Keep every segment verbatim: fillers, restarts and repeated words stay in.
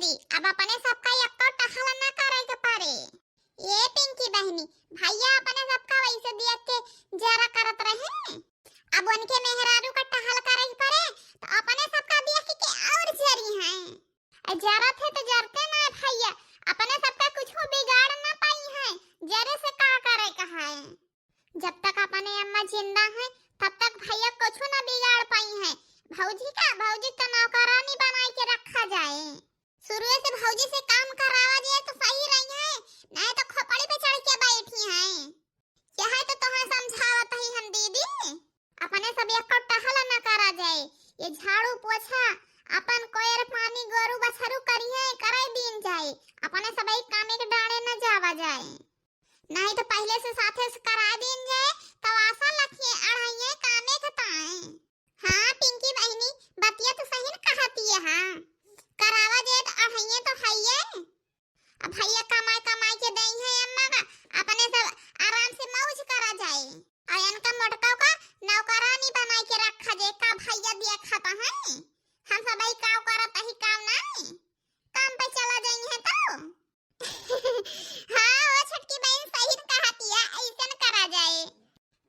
दी, अब अपने सबका एक्को टहल न करे के परे। ए पिंकी बहिनी, भइया अपने सबका वइसे देख के जरा करत रहे। अब उनके मेहरारू का टहल करे के परे, त अपने सबका देख के और जरी हैं। ए, जरत है त जरते ना भइया, अपने सबका कुछो बिगाड़ ना पाई हैं, जरे से का करे का है। जब तक अपने अम्मा जिंदा हैं, तब तक भइया कुछो ना बिगाड़ पाई हैं। भौजी का, भौजी का नौकरानी बनाई के रखा जाए। शुरुए से भौजी से काम करावा जाए तो सही रही है, नहीं तो खोपड़ी पे चढ़ के बैठी हैं। यह है तो तुम्हें समझावत ही हम दीदी, अपने सब एक्को टहल न करा जाए। ये झाड़ू पोछा, अपन कोयर पानी गोरू बछरू करिए, करे दीन जाए, अपने सब एक काम एक डांडे न जावा जाए। नहीं तो पहले से साथे से करा दीन जाए, तो आशा लखिए अढ़ाइए कामे खताए। हाँ पिंकी बहिनी, बतिया तो सही न कहती है। हाँ, करावा जाए तो अढ़ाइए तो हइये। अब भइया कमाए कमाए के देई है अम्मा का, अपने सब आराम से मौज करा जाए। और इनका मोटका का नौकरानी बनाए के रखा जाए, का भइया दिया खाता है। हम सब ही काव करत ही काव नाई, काम पे चला जाई है तो। हाँ, वो छोटकी बहन सही न कहती है, ऐसन करा जाए।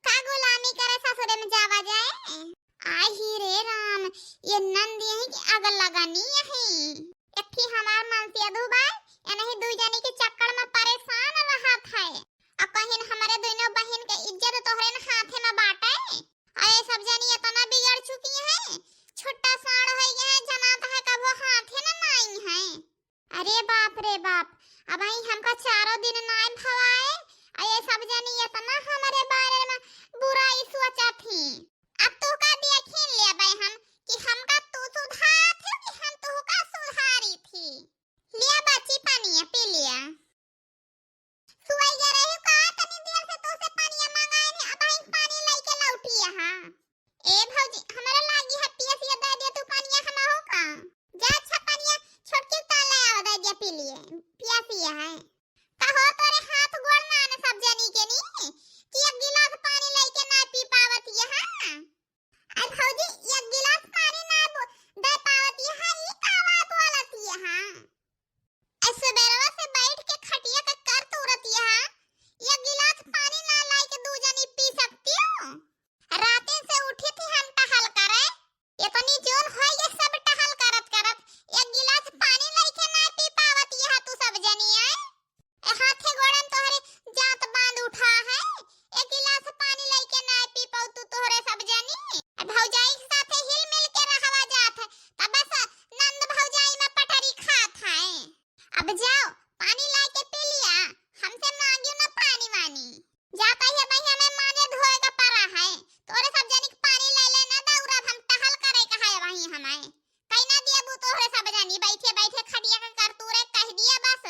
का गुलामी करे ससुरे में जावा जाए? आही रे राम, ये नंद यही के अगल लगानी यही। एक ठी हमार मनसेधू बा, ये नहीं दुई जनी के चक्कर में परेशान रहत है। अब कहिन हमरे दोनों बहिन के इज्जत तोहरे न हाथे में बाटे। अरे सब जनी इतना बिगड़ चुकी हैं, छुट्टा साड़ हो गया है, जनात है कबो हाथे न नाई है। अरे बाप रे बाप, अबहीं हमका चारों दिन नाय भवाए, अउ ये सब जनी इतना हमरे बारे में बुराई सोचत ही। अब तू का देखिन लेबै हम कि हमका तू सुधारत ही कि हम तू का सुधारी थी। लिया बच्ची पानी पी लिया। सुई गे रही का, तनी देर से तू से पानी मंगाए नी, अबहीं पानी लेके लौटी यहाँ। ए भौजी, हमरा लागी है पियसिया, दे दे तू पनिया हम हो का। जा अच्छा पनिया छोटकी ताल ले आवा, दे दे पी लिए, पियसिया है। कहो तोरे हाथ गोड़ ना न सब जनी के नी, कि एक गिलास पानी लेके ना पी पावत यहाँ। अरे भौजी, एक गिलास पानी ना बो-, दे पावत यहाँ, ई का बात बोलत यहाँ? ए सुबेरवा से बैठ के खटिया का कर तूरत यहाँ, एक गिलास पानी ना लाई के दू जनी पी सकती हो? राते से उठी थी हम टहल करे, इतनी जोर होई ये सब टहल करत करत एक गिलास पानी लइके ना पी पावत यहाँ तू सब जनी आए। ए हाथे गोड़न तोहरे जात बांध उठा है, एक गिलास पानी लइके ना पी पाऊ तू तोहरे सब जनी। ए भौजाई के साथे हिल मिल के रहवा जात है, तब बस नंद भौजाई में पटरी खात है। अब जाओ, पानी लाके पी लिया, हमसे मांगियो ना पानी वानी। जाता ही भाई हमें मांजे धोए का परा है, तोरे सब जनी के पानी ले लेना दौरा, हम टहल करे का है वहीं हमें। कहीं ना दिया बू तोहरे सब जनी, बैठे बैठे खटिया का कर तू रे कह दिया बस।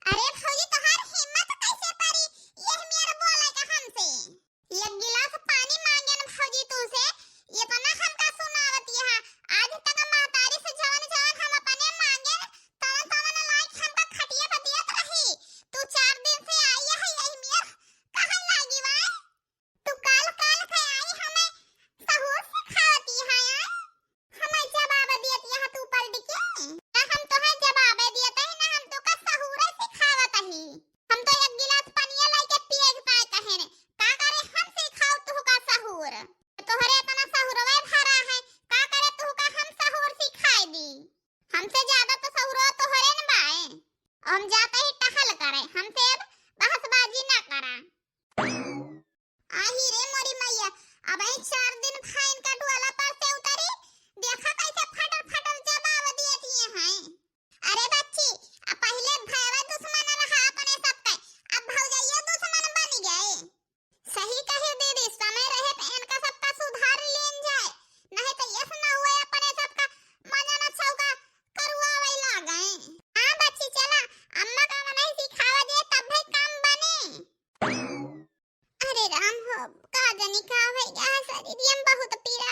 अरे भौजी तोहार हिम्मत कैसे परी, ये मेरे बोले का हमसे? एक गिलास पानी मांगेन भौजी तू से, इतना हमका सुनावत यहाँ। आज तक महतारी से जवन जवन हम अपने मांगेन, तवन तवन लाइक हमका खटिया पे दियत रही। तू चार दिन से आई है यही मेर, कहाँ लागी वाई? तू काल काल के आई हमें सहूर सिखावती है यार। हमें जवाब दियत यहाँ तू पलट के। ना हम तोहे जवाब दियत है, ना हम तोका सहूर सिखावत ही। हम तो एक गिलास पनिया लेके पिए के पाए कहे ने। का करे हम सिखाओ तुहका सहूर? तोहरे इतना सहुरवे भरा है, का करे तुहका हम सहूर सिखाई दी? हमसे ज्यादा तो सहुरवा तोहरे न बाए। हम जाते ही टहल करे, हमसे अब बहसबाजी ना करा। आही रे मोरी मैया, अब ही चार दिन फाइन का डोला पर से उतरी, देखा कैसे फटर फटर जवाब दिए दिए हैं। अरे बच्ची, अब पहिले भयवा दुश्मन रहा अपने सबके, अब भौजैया दुश्मन बन गए। सही कहे दीदी, समय रहे तो इनका सबका सुधार लेन जाए, नहीं तो यस न हुए अपने सबका मजा न चौका करुआवे लागे। हाँ बच्ची चला, अम्मा का मनाई सिखावा दे तब भी काम बने। अरे राम हो, का जानी का हो गया है, शरीर में बहुत पीड़ा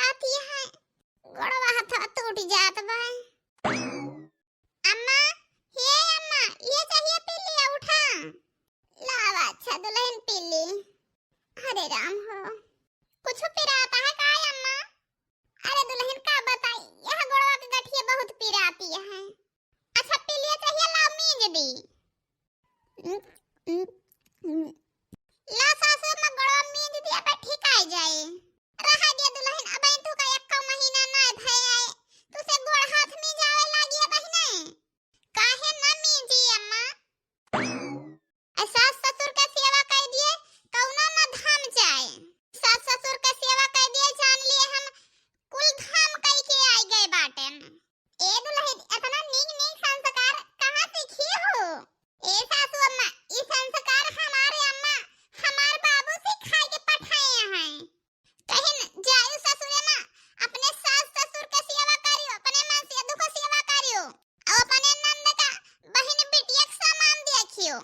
ला सासू अम्मा, गोड़वा मीज दिया पे ठिकाई जाए। रहा दिया दुलहिन, अबहिन तू का एक्का महीना नाय भय आए, तू से गोड़ हाथ मीजावे लागी अबहिने। काहे ना मीजी अम्मा? आ सास ससुर के सेवा कइ दिए, कउनो ना धाम जाए। सास ससुर के सेवा कइ दिए, जान लिए हम कुल धाम कइ के आइ गए बाटेन। ए दुलहिन, एतना नीक नीक संस्कार कहाँ सीखी हो? ए सासू अम्मा, ई संस्कार हमारे अम्मा, हमार बाबू सिखाइ के पठाए हैं। कहिन, जायु ससुरे मा, अपने सास ससुर के सेवा करियो, अपने मनसेधु के सेवा करियो, अउ अपने नंद का बहिन बिटिया के सामान देखियो।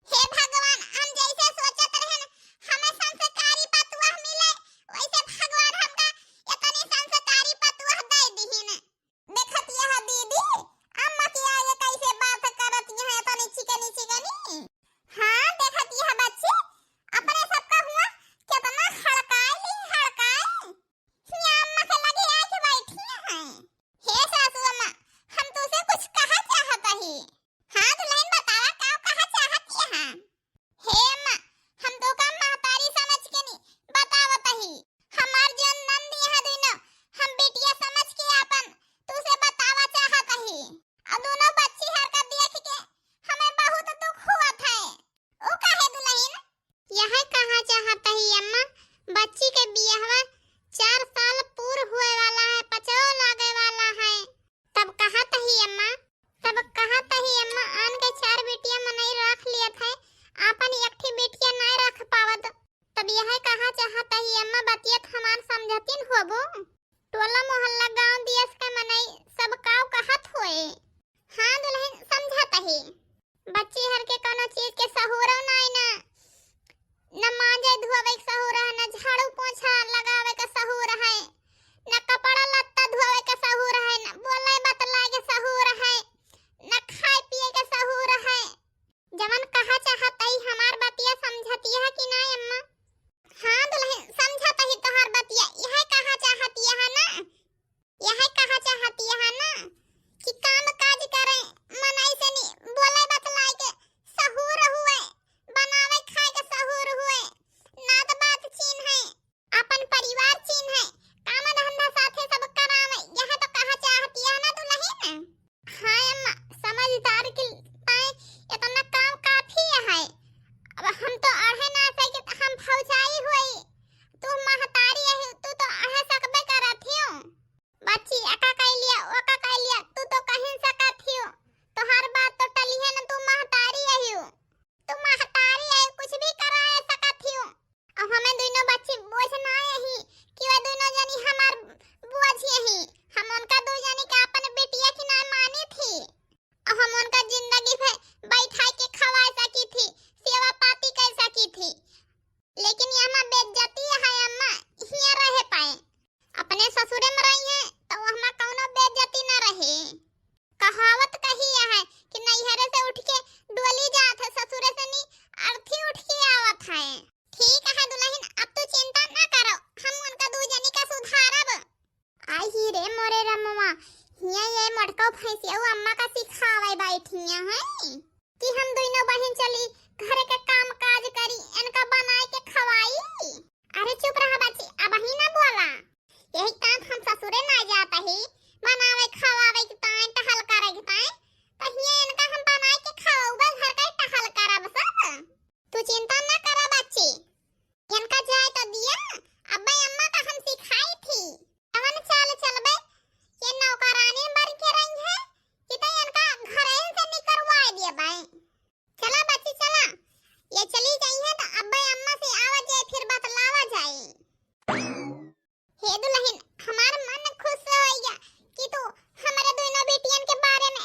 हे भगवान, हम जइसे सोचत रहेन, हमें संस्कारी पतुआ मिले, वइसे भगवान हमका एतनी संस्कारी पतुआ दइ दिहिन। देखत यह दीदी, अम्मा के आगे कइसे बात करत यह एतनी चिकनी चिकनी। हाँ, देखत यह बच्ची, अपने सबका हुआ केतना हड़काई ली, हड़काई। हियाँ अम्मा के लगे आके बैठी हैं। हे सासू अम्मा, हम तुसे कुछ कहा चाहत ही। हाँ दुलहिन, बतावा, का कहा चाहत ही? हे अम्मा, हम तोका महतारी समझ के नी बतावत ही। हमार जउन नंद यहाँ दुइनो, हम बिटिया समझ के आपन तुसे बतावा चाहत ही। अउ दुनो बच्ची हरकत देख के हमें बहुत दुख होत है। उ काहे दुलहिन? यह कहा चाहत ही अम्मा, बच्ची के बियाहवा चार साल पूर हुए वाला है, पचो लागे वाला है। तब कहत ही अम्मा, तब कहत ही अम्मा, आन के चार बिटिया मनई रख लियत है, आपन एक ठी बिटिया नाय रख पावत। तब यह कहा चाहत ही अम्मा, बतियत हमार समझतिन होबो? टोला मोहल्ला गाँव दियस के मनई सब काव कहत होए। हाँ दुलहिन, समझत ही। बच्ची हर के कउनो चीज के सहूर नाई ना, न मांजे धोवे के सहूर है, न झाड़ू पोछा लगावे के सहूर है, न कपड़ा लत्ता धोवे के सहूर है, न बोले बतलाए के सहूर है, न खाए पिए के सहूर है। जवन कहा चाहत ही, हमार बतिया समझतिया है कि ना अम्मा? हाँ दुलहिन, समझत ही तोहार बतिया। यह कहा चाहतिया है ना, यह कहा चाहतिया है ना कि काम काज करे, मनई से नी बोले बतलाए के सहूर हुए, बनावे खाए के सहूर हुए, नात बात चीन्हे, अपन परिवार चीन्हे, काम धंधा साथे सब करावे, यह तो कहा चाहतिया है ना दुलहिन? हाँ अम्मा, समझदार के ताई एतना काम काफी है। अब हम तो अढ़े ना सके, हम भौजाई हुई, तू महतारी है, तू तो अढ़े सकबे करत हियो। बच्ची, एका कइ लिया, ओका कइ लिया, तू तो कहिन सकत हियो। तोहार बात तो टलिहे न, तू महतारी अहियो। तू महतारी अहियो, कुछ भी कराए सकत हियो। अब हमें दुइनो बच्ची बोझ ना अही कि वे दुइनो जनी हमार बोझ अही। हम उनका दू जनी के अपन बिटिया की ना मानी थी। अब हम उनका जिंदगी भर बैठाई के खवाए सकी थी, सेवा पाती कर सकी थी। लेकिन यहाँ बेइज्जती है अम्मा, हियाँ रहे पाए। अपने ससुरे में रही हैं, तो वहाँ कउनो बेइज्जती न रहे। कहावत कही है कि नैहरे से उठ के डोली जात है, ससुरे से नी अर्थी उठ के आवत है। ठीक है दुलहिन, अब तू चिंता न करो, हम उनका दू जनी का सुधारब। आई ही रे मोरे रमवा, हियाँ ये मोटको भैंसिया अम्मा का सिखावे बैठी हैं कि हम दुइनो बहिन चली घरे के काम काज करी, इनका बनाए के खवाई। अरे चुप रहा बच्ची, अबही ना बोला। यही काम हम ससुरे ना जात ही, बनावे खवावे के ताई, टहल करे के ताई, तो हियाँ इनका हम बनाए के खवाउबे, घर का ही टहल करब सब। तू चिंता ना करा बच्ची, इनका जाए तो दिया, अब्बे अम्मा का हम सिखाई थी। जवन चाल चलबे, ये नौकरानी बन के रही है, कि तो इनका घरे से निकरवाए दिया बाई। चला बच्ची चला, ये चली जाई है तो अब्बे अम्मा से आवा जाए, फिर बतलावा जाए। हे दुलहिन, हमार मन खुश होइगा कि तू हमरे दुइनो बिटियन के बारे में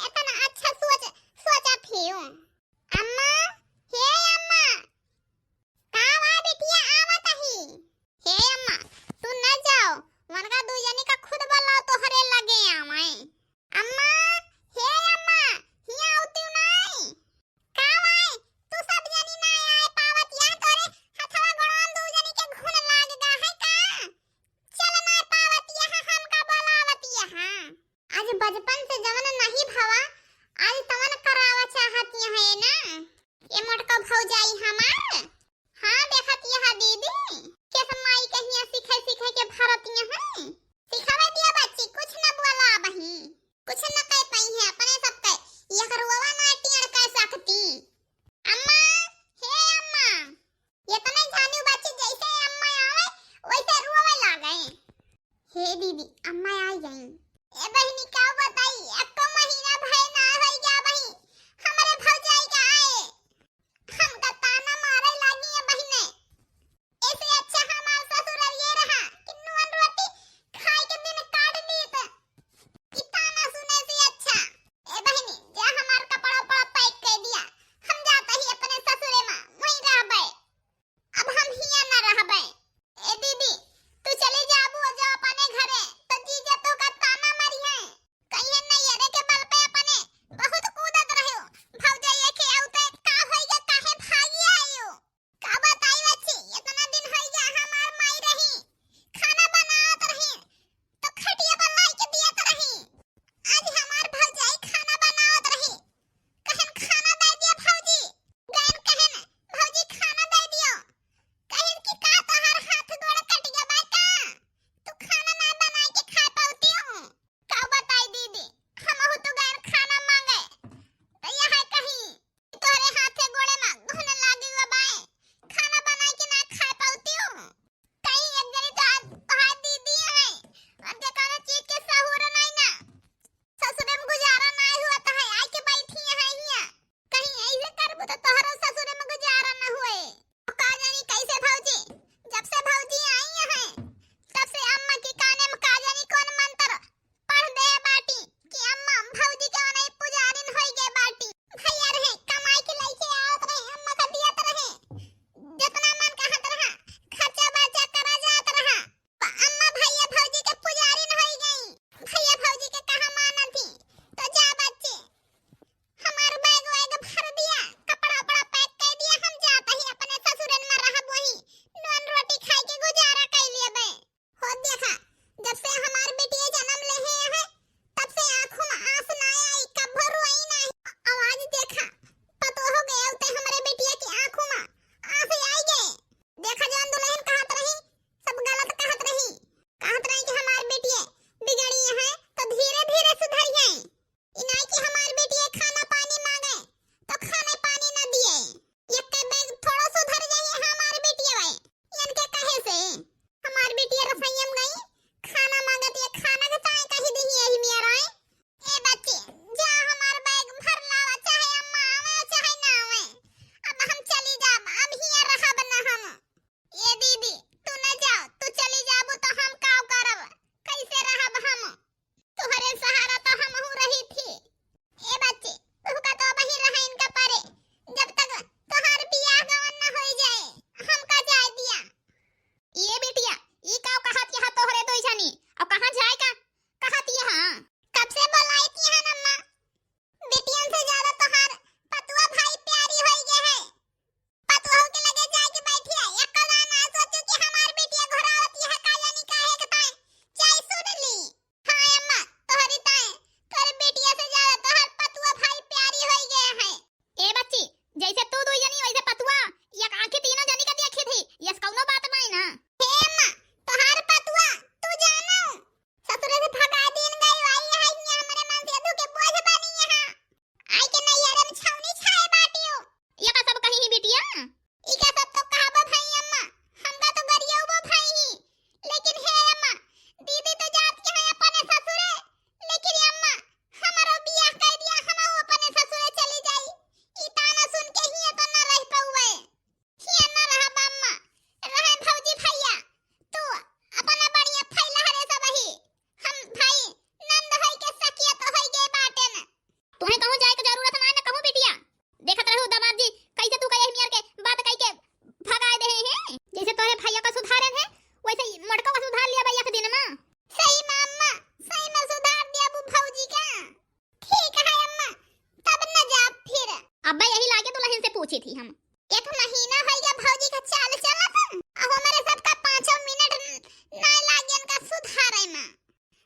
अब्बे यही लागे दुलहिन से पूछी थी हम। एक महीना होइ गया भौजी का चाल चलत, अब हमरे सबका पाँचों मिनट न-, नाय लागे इनका सुधारे में।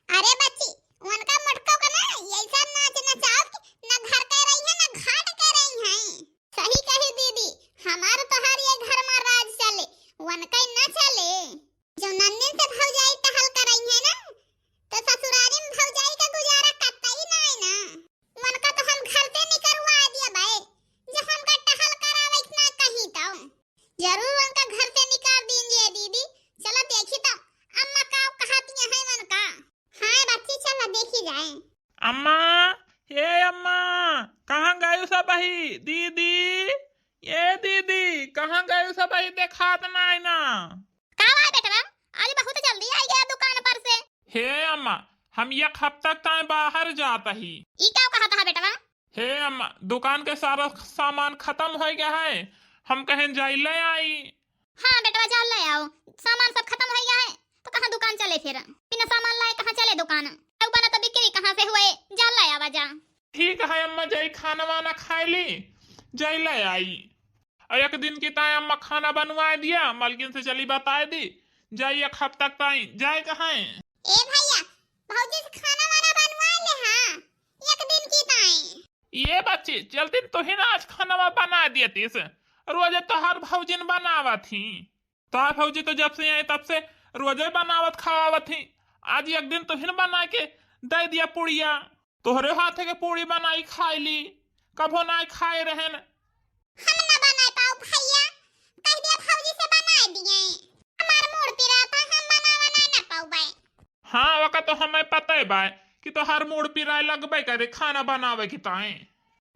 अरे बच्ची, उनका मोटको का ना ऐसा नाच नचाओ कि न घर के रही है, न घाट के रही है। सही कही दीदी, हमार तोहार ये घर में राज चले, उनका न चले। जो नन्निन से भौजाई टहल करई है ना, तो ससुरारी में भौजाई का गुजारा कतई नाय ना। उनका तो हम घर से निकरवा दिया बे, जो हमका टहल करावे इतना कहीं तो। जरूर उनका घर से निकाल दीजिए दीदी। चलो देखी तो अम्मा का कहती है उनका। हाँ बच्ची, चलो देखी जाए। अम्मा, हे अम्मा, कहाँ गयू सब ही? दीदी, ए दीदी, कहाँ गयू सब ही? देखात नाय ना। का बा बेटवा, आज बहुत जल्दी आई गया दुकान पर से। हे अम्मा, हम एक हफ्ता ताई बाहर जात ही। ई का कहत हा बेटवा? हे अम्मा, दुकान के सारा सामान खत्म होइ गया है, हम कहेन जाई ले आई। हाँ बेटवा, जा ले आओ, सामान सब खत्म होइ गया है, तो कहाँ दुकान चले फिर? बिना सामान लाए कहाँ चले दुकान? अब बना तो बिक्री कहाँ से हुए, जा ले आवा जा। ठीक है अम्मा, जाई खाना वाना खाए ली, जाई ले आई। और एक दिन की ताई अम्मा खाना बनवाए दिया, मलकिन से चली बताए दी, जाई एक हफ्ता ताई, जाए कहाँ है? ए भैया, भौजी से खाना वाना बनवाए ले, हाँ, एक दिन की ताई। ये बच्ची, चलती तो ही ना आज खाना बना दिया तीस, रोजे तोहार भौजिन बनावत ही। तोहार भौजी तो जब से आई तब से रोजे बनावत खवावत ही, आज एक दिन तो ही ना बना के दे दिया पुड़िया। तोहरे हाथे के पूड़ी बनाई खाई ली, कभो नाय खाए रहेन। हम ना बनाए पाऊ भैया, कह दिया भौजी से बनाए दिए। हमार मूड पिरात है, हम बनावा नाय ना पाऊ बाय। हाँ, ओका तो हमें पता है बाय कि तोहार मूड पिराए लगबे करे खाना बनावे की ताई।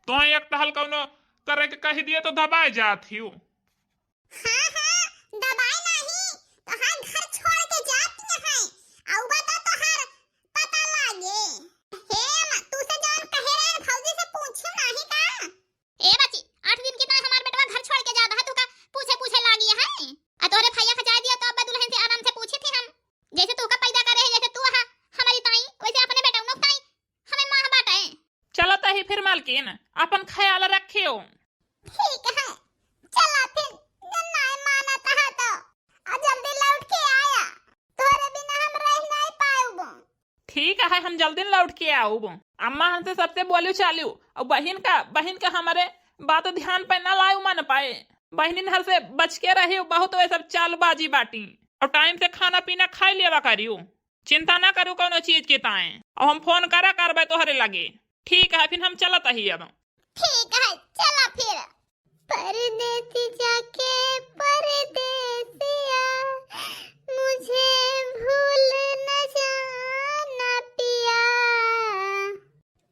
तो एक टहल कौनो करे के कह दिए तो दबाए जात ही। हाँ, हाँ, दबाए नाही, तोहार घर छोड़ के जाती है, आउबा तो तोहार पता लागे। हे अम्मा, तू से जौन कहे रहे भौजी से पूछू नाही का? ए बच्ची, आठ दिन की ताई हमार बेटवा घर छोड़ के जाता है, तू का पूछे पूछे लागी है? आ तोहरे भैया का जाए दिया तो अब दुलहिन से आराम से पूछी थी हम। जैसे तू का पैदा करे है, जैसे तू हा हमारी ताई, वैसे अपने बेटवनो ताई हमें माँ बाटे। चलो तही फिर मालकिन, अपन ख्याल रखियो। ठीक है, चला फिर, जब नाय मानत है तो, आ जल्दी लौट के आया, तोहरे बिना हम रह नाय पाउब। ठीक है, हम जल्दी लौट के आउब। अम्मा हमसे सबसे बोलियो चालियो, और बहिन का, बहिन का हमारे बात ध्यान पे ना लायो मन पाए। बहिनिन हर से बच के रहियो, बहुत वे सब चालबाजी बाटी, और टाइम से खाना पीना खाई लेवा करियो। चिंता ना करू कौनो चीज के ताए, अब हम फोन करा करबे तोहरे लगे। ठीक है, फिर हम चलत ही अब। ठीक है, चला फिर। परदेसी जाके परदेसिया, मुझे भूल न जाना पिया।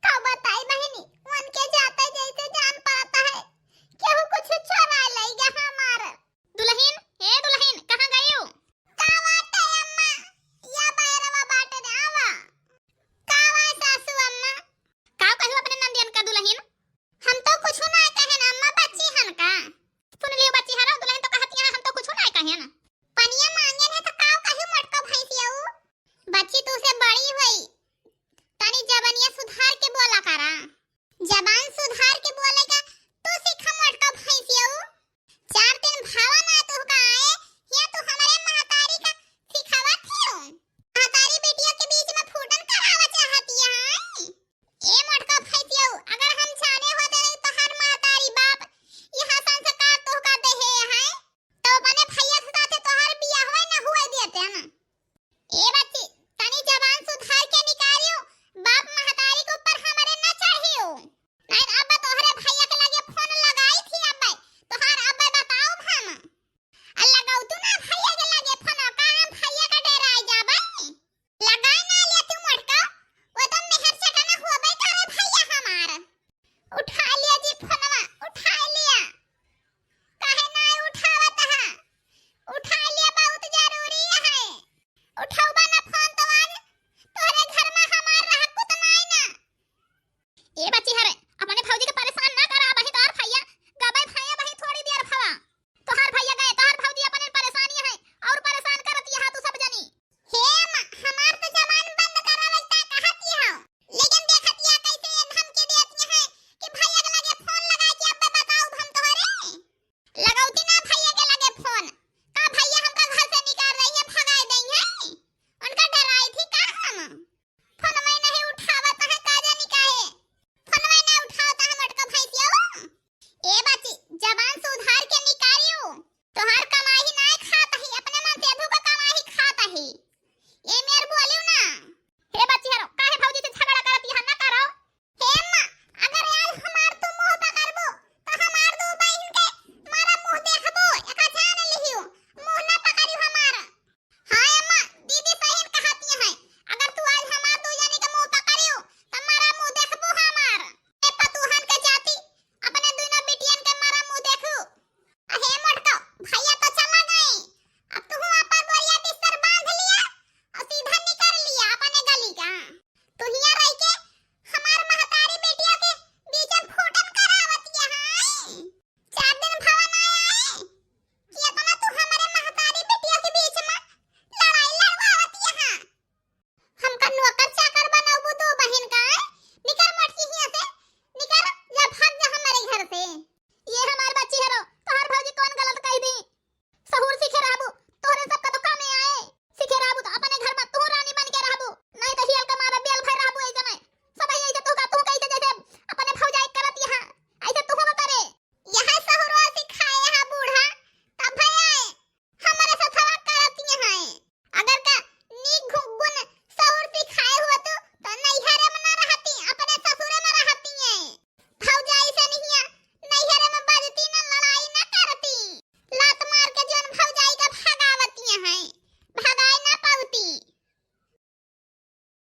का बताई बहिनी, उनके जाते जैसे जान पड़ता है, केहू कुछ चोरा लई गया हमार। दुलहिन, ए दुलहिन, कहाँ गयू? का बाटे अम्मा? या बैरवा बाटे रे, आवा। का बा सासू अम्मा? का कहू अपने नंदियन का दुलहिन? हम तो कुछ ना कहेन अम्मा, बच्ची हन का? सुन लियो बच्ची हरो, दुलहिन तो कहती है हम तो कुछ ना कहेन। पनिया मांगेन है तो का कहू मोटको भैंसिया ऊ? बच्ची तू से बड़ी हुई, तनी जबनिया सुधार के बोला करा। जबान सुधार के बोले का तू सीखा मोटको भैंसिया ऊ। चार दिन भावा ना तू का आए, या तू हमारे महतारी का सिखावत हियो। महतारी बेटियों के बीच में फूटन करावा चाहती है। ए मोटको भैंसियो, अगर हम जाने होते नहीं तोहार महतारी बाप यहाँ संस्कार तोहका देहे हैं, तो अपने भैया से साथे तोहार बियाह न हुए देते ना। ए बच्ची, तनी जबान सुधार के निकालियो, बाप महतारी के ऊपर हमरे न चढ़ियो। नहीं तो अब तोहरे भैया के लगे फोन लगाई थी, अब तोहार अब बताओ हम। आ लगाओ तू ना भैया के लगे फोन, का हम भैया का डेराई जाबे? लगाए ना ले तू मोटका, वो तो मेहर चटना होबे करे भैया हमार। उठा लिया जी फोनवा, उठा लिया। काहे ना उठावत हा? उठा लिया, बहुत जरूरी है। उठौबा ना फोन तो आज तोहरे घर में हमार रहा कुत नाई ना। ए बच्ची हरे,